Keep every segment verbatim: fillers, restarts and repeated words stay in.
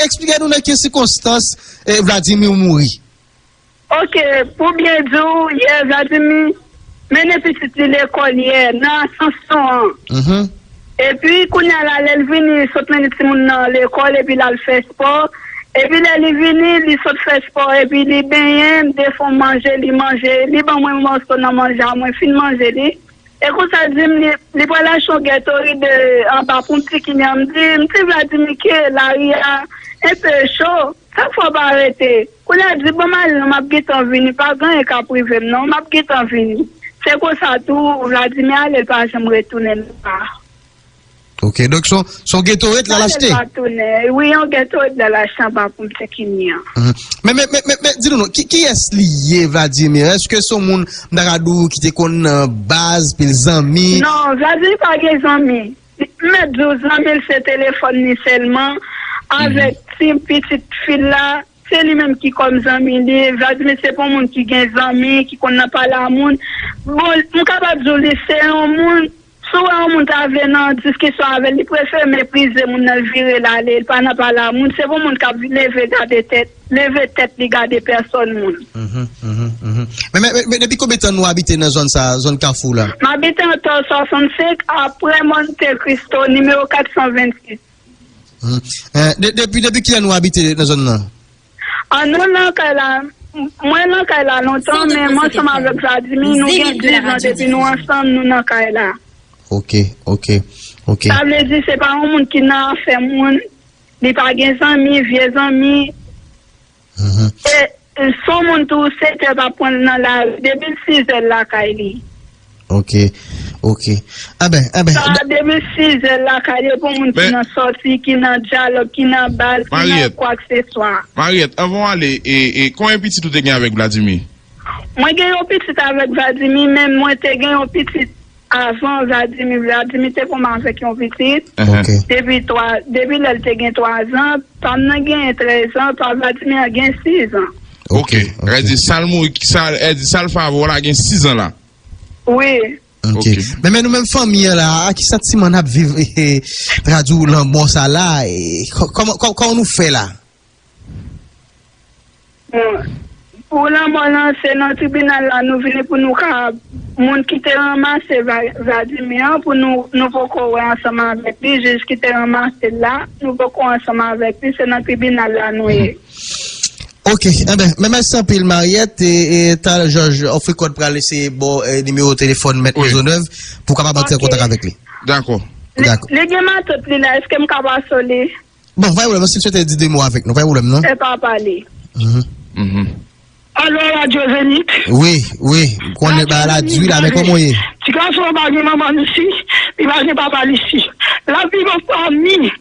Eksplike nou nan ki sikonstans eh, Vladimir mouri. Ok, pou byen di w, yè Vladimir mennen pitit li lekòl yè nan Asansò an. Mhm. Epi kounye a la, lè l vini, li sot mennen timoun nan lekòl epi l al fè spò. Epi lè li vini, li sot fè spò epi li benyen, m te fè yon manje, li manje, li ban mwen yon mòso nan manje a, mwen fin manje li. E konsa l di m li, li pral achte yon Gatorade anba pou m ti kini an. M di, m di Vladimir ke lari a enpe cho. Sak fè w pa rete? Kounye a di, bon, m ale non, m ap gentan vini. Pa gen anyen k ap rive m non, m ap gentan vini. Se konsa tou, Vladimir ale, l pa janm retounen nan. Ok, donk se yon Gatorade l al achte? Wi, yon Gatorade l al achte anba pou m ti kini an. Mhm. Men, men, men, men, men, di nou non, ki, kiyès li ye, Vladimir? Èske se yon moun, m ta ka di w, ki te konn nan baz, pil zanmi? Non, Vladimir pa gen zanmi. M mèt di w, zanmi l se telefòn li sèlman, avèk ti pitit fi l la. Se li menm ki kòm zanmi li. Vladimir se pa yon moun ki gen zanmi, ki konn nan pale a moun. Bon, m kapab di w li se yon moun, si w wè yon moun ta vle nan diskisyon avè l, li prefere meprize moun nan, l vire l ale, l pa nan pale a moun. Se pa yon moun k ap leve gade tèt, leve tèt li gade pèsòn moun. Mhm, mhm, mhm. Men, men, men, men depi konbyen tan nou abite nan zòn sa, zòn Kafou la? M abite nan Tò swasannsenk, aprè Monte Cristo, nimewo kat san vennsis. Hmm. Eh, de, depi, depi kilè nou abite nan zòn nan? An nou nan kay la, mwen nan kay la lontan, men mwen ansanm avèk Vladimir, nou gen diz an depi nou ansanm, nou nan kay la. Ok, ok, ok. Sa vle di se pa yon moun ki nan afè moun, li pa gen zanmi, vye zanmi. Mhm. E, e, se yon moun tou, sektè pa pran l nan lari depi l sizè l lakay li. Ok, ok. Anben, anben. Sa depi l sizè l lakay li, e pou moun ki nan sòti, ki nan dyalòg, ki nan bal, ki nan kwakseswa. Mariette, anvan w ale, e, e, konbyen pitit ou te gen avèk Vladimir? Mwen gen yon pitit avèk Vladimir, men mwen te gen yon pitit avan Vladimir. Vladimir te fè m avèk yon pitit. Ok. Depi twa, depi lè l te gen twa zan, pa m nan genyen trèz an, pa Vladimir an gen sis an. Ok, ok. Èdi sa l mouri, sa, èdi sa l fè avè w la gen sis an la. Wi. Ok. Ok. Men, men nou menm fanmi an la, a ki santiman n ap viv, eh, eh, tradi w lanmò sa la, eh, kò-, kòman, kò-, kòman nou fè la? Bon, pou lanmò lan, se nan tribinal la nou vini pou nou ka, moun ki te ranmase Va-, Vladimir an, pou nou, nou poko wè ansanm avèk li, jij ki te ranmase l la, nou poko wè ansanm avèk li, se nan tribinal la nou ye. Ok, enben, men mèsi anpil, Mariette, e, e talè Jòj Ofricot pral eseye ba w, e, nimewo telefòn Mèt Mezonèv pou w kapab antre an kontak avèk li. Dakò. Li, li gen matant li la, èske m ka pase w li? Bon, pa gen pwoblèm, si w swete di de mo avèk nou, pa gen pwoblèm non. E pa pale. Mhm. Mhm. Alo, Radyo Zenith. Wi, wi, m konnen bagay la di wi la, men kòman w ye? Ti gason an pa gen manman l isi, li pa gen papa l isi. L ap viv an fanmi.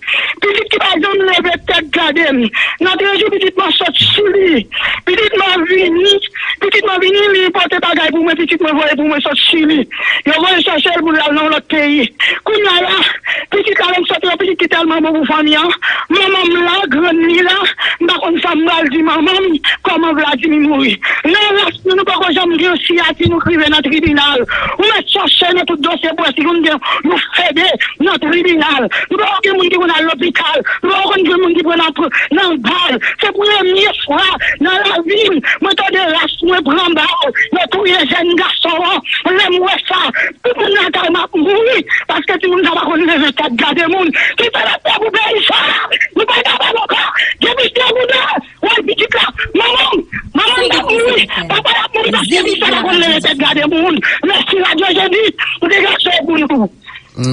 Pitit ki pa janm leve tèt gade m. Nan treze jou pitit mwen sot Chili. Pitit mwen vini, pitit mwen vini, li pote bagay pou mwen, pitit mwen voye pou mwen sot Chili. Yo voye chèche l pou l al nan yon lòt peyi. Kounye a la, pitit la menm sòti yon pitit ki tèlman bon pou fanmi an. Manman m la, grann li la, m pa konn sa m pral di manman m, kòman Vladimir mouri. Nan ras nou, nou poko janm gen yon siyati nou k rive nan tribinal. Ou mèt chache nan tout dosye pou wè si nou gen yon fede nan tribinal. Nou poko gen moun ki konn al lopital. Nou poko konn gen moun ki pran nan, nan bal. Se premye fwa nan lavi m, mwen tande ras mwen pran bal. Yo touye jèn gason an. Lè m wè sa, tout moun nan kay m ap mouri, paske timoun sa pa konn leve tèt gade moun. Ki fè l ap fè pou peyi sa? Nou pa ka fè lontan. Depi se gouda, wè pitit la, manman m, manman m t ap mouri, papa l ap mouri, paske pitit sa pa konn leve tèt gade moun. Mèsi Radyo Jedi, ou te gase pou nou.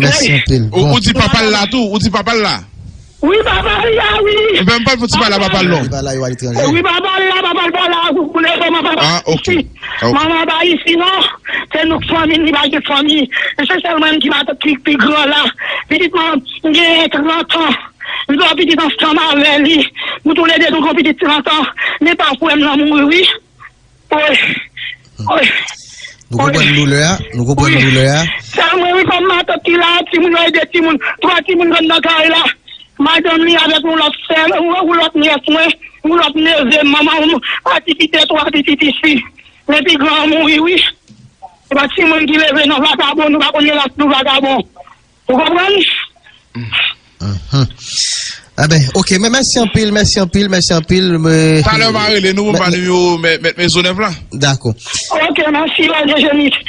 Mèsi anpil. Ou, ou di papa l la tou, ou di papa l la? Wi, papa l la, wi. Enben, m pral fè ti pale a papa l non. Li pa la, yo aletranje. Wi, papa l la, papa l pa la, ou konnen kòman papa l isi. Manman pa isi non. Se nou k fanmi, li pa gen fanmi. E se sèl mwen ki matant ki pi gran la. Pitit mwen, m gen trant an. M gen yon pitit ansanm avè li. Nou toulède nou gen yon pitit trant an. Men pa frè m nan mouri, wi. Wi. Wi. Nou konprann doulè a, nou konprann doulè a. Sèl mwen wi kòm matant ki la, timoun yo ede timoun, twa timoun jwenn nan kay la. Madanm li avèk yon lòt sè, yon lòt nyès mwen, yon lòt neve, manman m pati kite twa pitit isi. Men pi gran an mouri wi. Se pa timoun ki leve nan vakabon, nou pa konn ras nou vakabon. Ou konprann? Mhm. Enben, ok, men mèsi anpil, mèsi anpil, mèsi anpil. Talè m a rele nou pou m ba nimewo mèt Mezonèf la. Dakò. Ok, mèsi, Ladye Jenis.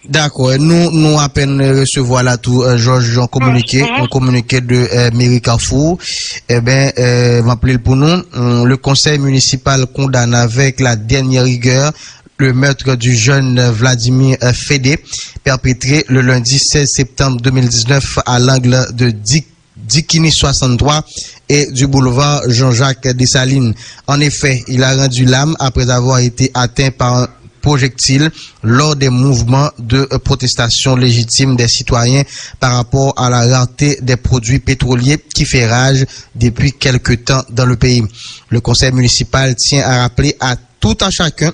Dakò, nou, nou apèn resevwa la tou, euh, Jòj, yon kominike, yon kominike de euh, meri Kafou. Enben, euh, m ap li l pou nou. Hum, le conseil municipal condamne avec la dernière rigueur le meurtre du jeune Vladimir euh, Fédé, perpétré le lundi seize septembre deux mille dix-neuf à l'angle de Dick Dikini soixante-trois et du boulevard Jean-Jacques Dessalines. En effet, il a rendu l'âme après avoir été atteint par un projectile lors des mouvements de protestation légitime des citoyens par rapport à la rareté des produits pétroliers qui fait rage depuis quelque temps dans le pays. Le conseil municipal tient à rappeler à tout un chacun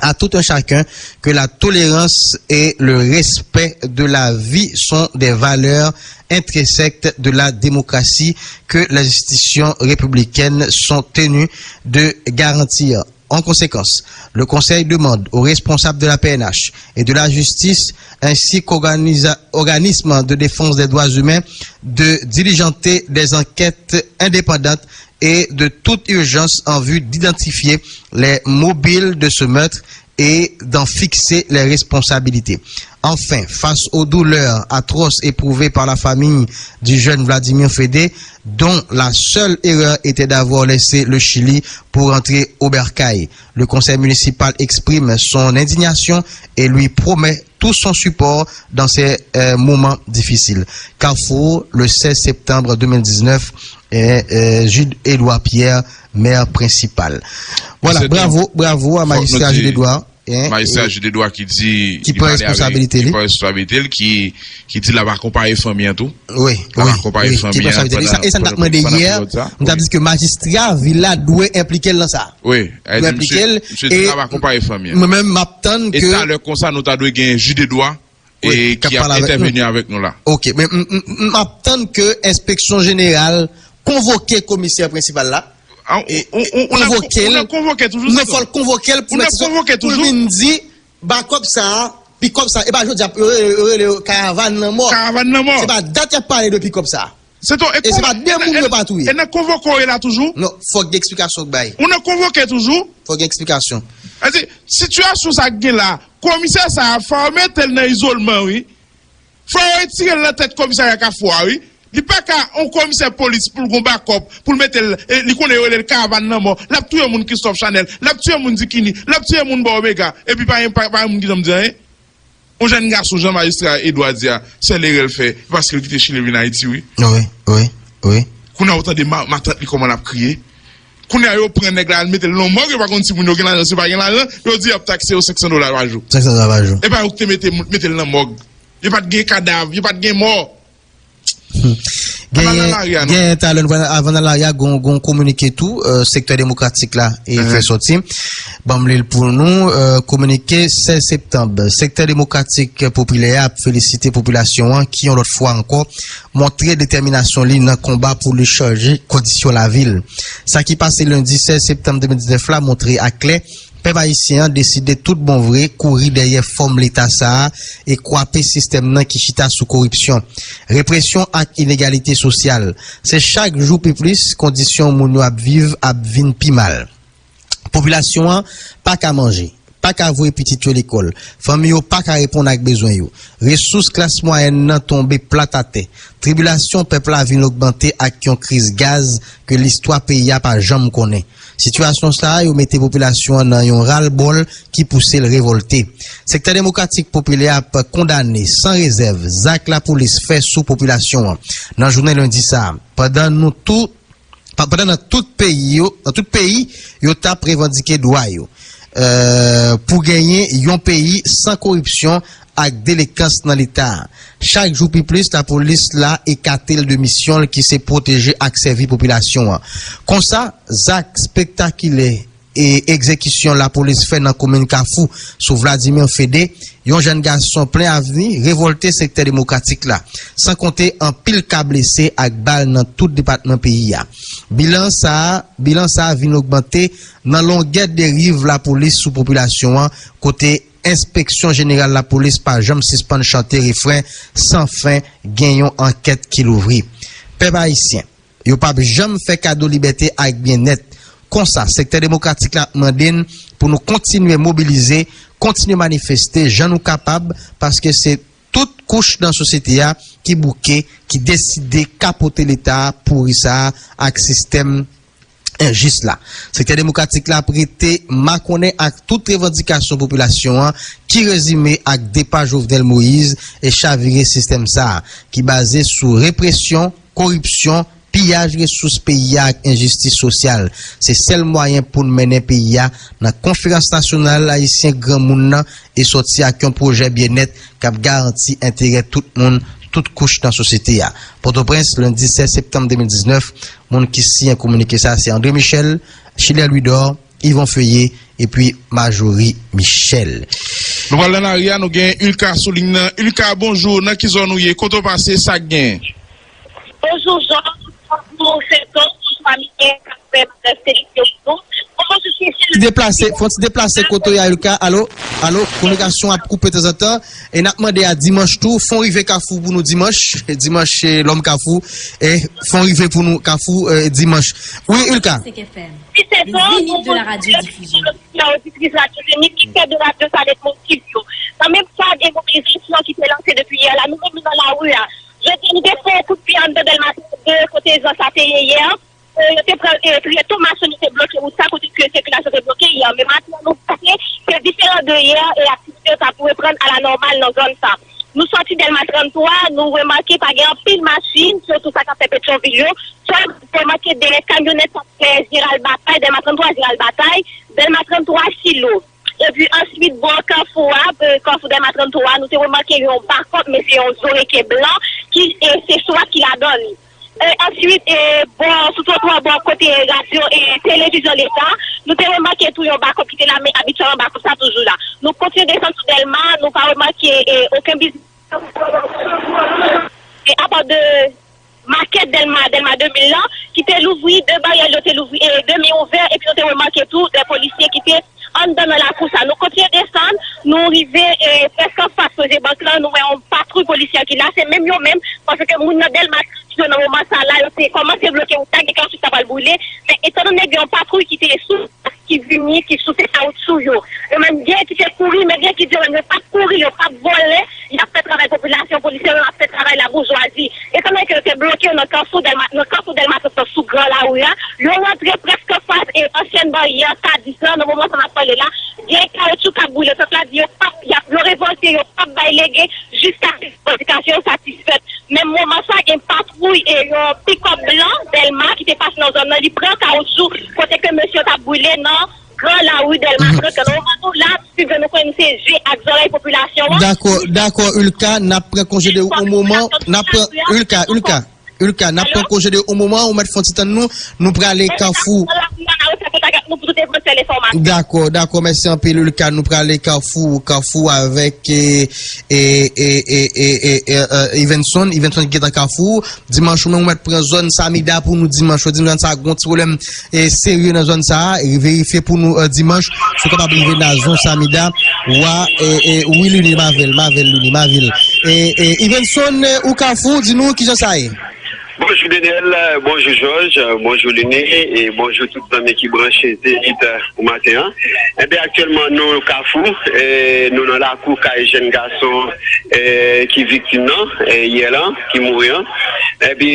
à tout un chacun que la tolérance et le respect de la vie sont des valeurs intrinsèques de la démocratie que les institutions républicaines sont tenues de garantir. En conséquence, le Conseil demande aux responsables de la P N H et de la justice ainsi qu'organismes de défense des droits humains de diligenter des enquêtes indépendantes et de toute urgence en vue d'identifier les mobiles de ce meurtre et d'en fixer les responsabilités. Enfin, face aux douleurs atroces éprouvées par la famille du jeune Vladimir Fédé, dont la seule erreur était d'avoir laissé le Chili pour rentrer au bercail, le conseil municipal exprime son indignation et lui promet tout son support dans ces euh, moments difficiles. Carrefour, le seize septembre deux mille dix-neuf, et euh, Jude Édouard Pierre, maire principal. Voilà, bravo, bravo à magistrat Jude Édouard. Magistrat Jude Édouard ki di ki pran responsabilite li, ki pran responsabilite li, ki ki di l ap akonpaye fanmi an tou. Wi, wi, wi, ki pran responsabilite li. E sa n t ap mande yè, nou t ap di ke majistra vil la dwe enplike l nan sa. Wi, dwe enplike l. Misye di l ap akonpaye fanmi an. Mwen menm m ap tann ke e talè konsa nou ta dwe gen Jude Édouard e ki ap entèveni avèk nou la. Ok, men m ap tann ke enspeksyon jeneral konvoke komisè prensipal la. Konvoke l. Non, fò l konvoke l pou l vin di ba kòb sa a, pikòp sa a. E pa jodi a yo rele yo karavàn lanmò. Karavàn lanmò. Se pa dat y ap pale de pikòp sa a. E se pa de moun yo pa touye. E nan konvoke w ye la toujou? Non, fòk gen eksplikasyon k bay. Ou nan konvoke toujou? Fòk gen eksplikasyon. Sitiyasyon sa k gen la, komisè sa a fò yo mete l nan izolman wi. Fò yo retire l nan tèt komisarya Kafou a wi. Li pa ka yon komisè polis pou l gon bakòp pou l mete l, li konnen yo rele l karavàn lanmò. L ap touye moun Christophe Chanel, l ap touye moun Dikini, l ap touye moun bò Omega, epi pa gen pa gen moun ki janm di anyen. Yon jèn gason jan majistra Édouard di a, sèl erè l fè paske l kite Chili l vin Ayiti wi. Wi, wi, wi. Kounye a ou tande matant li kòman l ap kriye. Kounye a yo pran nèg la al mete l nan mòg, yo pa konn si moun yo gen lajan, si yo pa gen lajan, yo di y ap takse yo senk san dola pa jou. Senk san dola pa jou. E pa yo ki te mete mete l nan mòg. Yo pa t gen kadav, yo pa t gen mò. Genyen talè nou pral avan nan lari a gon gon kominike tou sektè demokratik la e fè sòti. Ban m li l pou nou. Kominike sèz septanm, sektè demokratik popilè a ap felisite popilasyon an ki yon lòt fwa ankò montre detèminasyon li nan konba pou li chanje kondisyon lavi l. Sa ki pase lendi sèz septanm de mil diznèf la montre aklè pèp ayisyen an deside tout bon vre kouri dèyè fòm leta sa a e kwape sistèm nan ki chita sou koripsyon, represyon ak inegalite sosyal. Se chak jou pi plis kondisyon moun yo ap viv ap vin pi mal. Popilasyon an pa ka manje, pa ka voye pitit yo lekòl, fanmi yo pa ka reponn ak bezwen yo. Resous klas mwayèn nan tonbe plat atè. Tribilasyon pèp la vin ogmante ak yon kriz gaz ke listwa peyi a pa janm konnen. Sitiyasyon sa a yo mete popilasyon an nan yon ralbòl ki pouse l revòlte. Sektè demokratik popilè ap kondane san rezèv zak lapolis fè sou popilasyon an nan jounen lendi sa a. Pandan nou tou pandan nan tout peyi yo nan tout peyi yo t ap revandike dwa yo pou genyen yon peyi san koripsyon ak delekans nan leta a. Chak jou pi plis lapolis la ekate l de misyon l ki se pwoteje ak sèvi popilasyon an. Konsa, zak spektakilè e egzekisyon lapolis fè nan komin Kafou sou Vladimir Fede, yon jèn gason plen avni, revòlte sektè demokratik la, san konte anpil ka blese ak bal nan tout depatman peyi a. Bilan sa a, bilan sa a vin ogmante nan longè deriv lapolis sou popilasyon an, kote Enspeksyon Jeneral Lapolis pa janm sispann chante refren san fen gen yon ankèt ki louvri. Pèp ayisyen, Yo p ap janm fè kado libète ak byennèt. Konsa, sektè demokratik la ap mande n pou nou kontinye mobilize, kontinye manifeste jan nou kapab, paske se tout kouch nan sosyete a ki bouke, ki deside kapote Leta pouri sa a ak sistèm enjis la. Sektè demokratik la ap rete makonnen ak tout revandikasyon popilasyon an ki rezime ak depa Jovenel Moïse e chavire sistèm sa a ki baze sou represyon, koripsyon, piyaj resous peyi a ak enjistis sosyal. Se sèl mwayen pou n mennen peyi a nan konferans nasyonal ayisyen granmoun nan e sòti ak yon pwojè byennèt k ap garanti enterè tout moun, tout kouch nan sosyete a. Pòtoprens, lendi sèz septanm de mil diznèf, moun ki siyen kominike sa se André Michel, Chilè Louidor, Yvon Feuillé epi Majorie Michel. Nou pral nan lari a, nou gen Ulka sou liy nan. Ulka, bonjou, nan ki zòn ou ye? Kote w pase, sa k gen? Bonjou, Jean. Bonjou, Fedon. Bonjou, Amilyen, Kafè, Madan Félix, yo, bonjou. Bonjou, Cécile. Ti deplase, fò ti deplase kote w ye, Ulka. Alo, alo, kominikasyon ap koupe tanzantan. E n ap mande a dimanch tou, fon rive Kafou pou nou dimanch. Dimanch, eh, lòm Kafou. E fon rive pou nou Kafou, eh, dimanch. Wi, Ulka. Wi, Fedon, nou kontinye oditris Radyo Zenith ki fè de radyo sa lètmotiv yo. Nan menm kad e mobilizasyon ki te lanse depi yè la, nou menm nou nan lari a. Jodi, nou te fè yon kout pye anndan Dèlma trannde, kote zans la te ye yè. E, yo te pran, e, treto machin, yo te bloke wout sa, kote ke sikilasyon te bloke yè. Men maten an, nou panse ke diferan de yè, e aktivite yo t ap reprann alanòmal nan zòn sa. Nou sòti Dèlma tranntwa, nou remake pa gen anpil machin, sitou sa k ap fè Petyonvil yo. Sèlman, nou remake de kamyonèt k ap fè Jeral Batay, Dèlma tranntwa Jeral Batay, Dèlma tranntwa Silo. Epi answit, bò kafou a, e, kafou Dèlma tranntwa, nou te remake yon bakòp, men se yon zoreke blan, ki, e, se swat ki ladan li. E, answit, e, bò, sou twotwa bò kote radyo e televizyon Leta, nou te remake tou yon bakòp ki te la, men abityèlman bakòp sa toujou la. Nou kontinye desann sou Dèlma, nou pa remake, e, okenn biznis. E apa de makèt Dèlma, Dèlma de mil lan, ki te louvri, de baryè yo te louvri, e, demi ouvè, epi nou te remake tou de polisye ki te anndan nan lakou sa. Nou kontinye desann, nou rive, e, prèske anfas Sogebank lan, nou wè yon patwouy polisye ki la, se menm yo menm, paske moun nan Dèlma yo nan moman sa la, yo te kòmanse bloke wout la, gen kawotchou ki ta pral boule, men etandone gen yon patwouy ki te sou, ki vini, ki souse kawotchou yo. Yo menm gen ki te kouri, men gen ki di yo menm yo p ap kouri, yo p ap vole, y ap fè travay popilasyon, polisye yo ap fè travay laboujwazi. Etandone ke yo te bloke yo nan kafou Dèlma, nan kafou Dèlma trant sou gran lari a, yo rantre prèske fas e ansyen baryè Kadis lan, nan moman sa n ap pale la, gen kawotchou k ap boule, tank la di yo p ap, y ap, yo revòlte, yo p ap bay lege jiskaske revandikasyon yo satisfèt. Men moman sa gen patwouy e yon pikòp blan Dèlma ki te pase nan zòn nan, li pran kawotchou kote ke mesye yo t ap boule nan gran lari Dèlma trant. Nan moman nou la, sivè nou konnen se je ak zòrèy popilasyon an. Dakò, dakò, Ulka, n ap pran konje de ou yon moman, n ap pran, Ulka, Ulka, Ulka, n ap pran konje de ou yon moman, ou mèt fè yon ti tann nou, nou prale Kafou. Dakò, dakò, mèsi anpil, Ulka, nou prale Kafou, Kafou avèk, e, e, e, e, e, e, e, e, Ivenson, Ivenson ki gentan Kafou. Dimanch ou menm ou mèt pran zòn Samida pou nou dimanch. Ou di m zòn sa gon ti pwoblèm, e, serye nan zòn sa a. E verifye pou nou, e, dimanch. Si w kapab rive nan zòn Samida, wa, e, e, wi, Lini, m avè l, m avè l, Lini, m avè l. E, e, Ivenson, e, ou Kafou, di nou kijan sa ye? Bonjou Deniel, bonjou Jòj, bonjou Lini, e bonjou tout zanmi ki branche Zenith pou maten an. Enben, aktyèlman, nou Kafou, e, nou nan lakou kay jèn gason, e, ki viktim nan, e, yè lan, ki mouri an. Epi,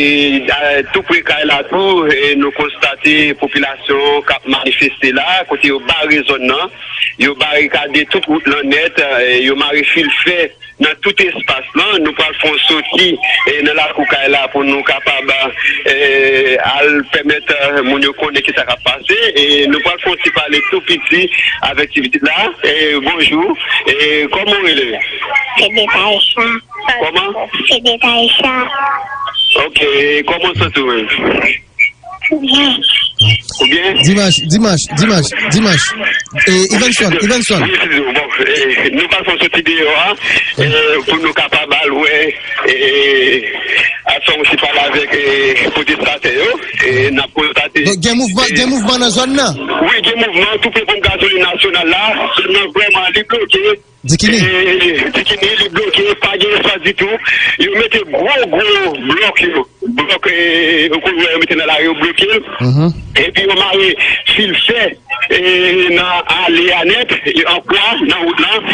a, tou pre kay la tou, e, nou konstate popilasyon k ap manifeste la, kote yo bare zòn nan, yo barikade tout wout lan nèt, e, yo mare fil fè nan tout espas lan. Nou pral fè yon soti, e, nan lakou kay la pou nou kapab, e, al pèmèt, e, moun yo konnen kisa k ap pase. E nou pral fè yon ti pale tou piti avèk ti pitit la. E, bonjou. E, kòman w rele? Se Detaye Sa. Kòman? Se Detaye Sa. Ok, e kòman w santi w menm? Ou byen? Dimanch, dimanch, dimanch, dimanch. E, Ivenson, Ivenson. Wi, Fedon, bon. E, nou pral fè yon soti deyò a, e, pou nou kapab al wè, e, Aswè m osi pale avèk, e, pwotestatè yo, e, n ap konstate. Donk, gen mouvman, gen mouvman nan zòn nan? Wi, gen mouvman tou pre ponp gazolin nasyonal la, zòn nan vrèman li bloke. Dikini? E, Dikini, li bloke, pa gen espas ditou. Yo mete gwo, gwo blòk yo. Blòk, e, ou konn wè yo mete nan lari, yo bloke l. Epi yo mare fil fè, e, nan ale a nèt, e, an kwa, nan wout lan.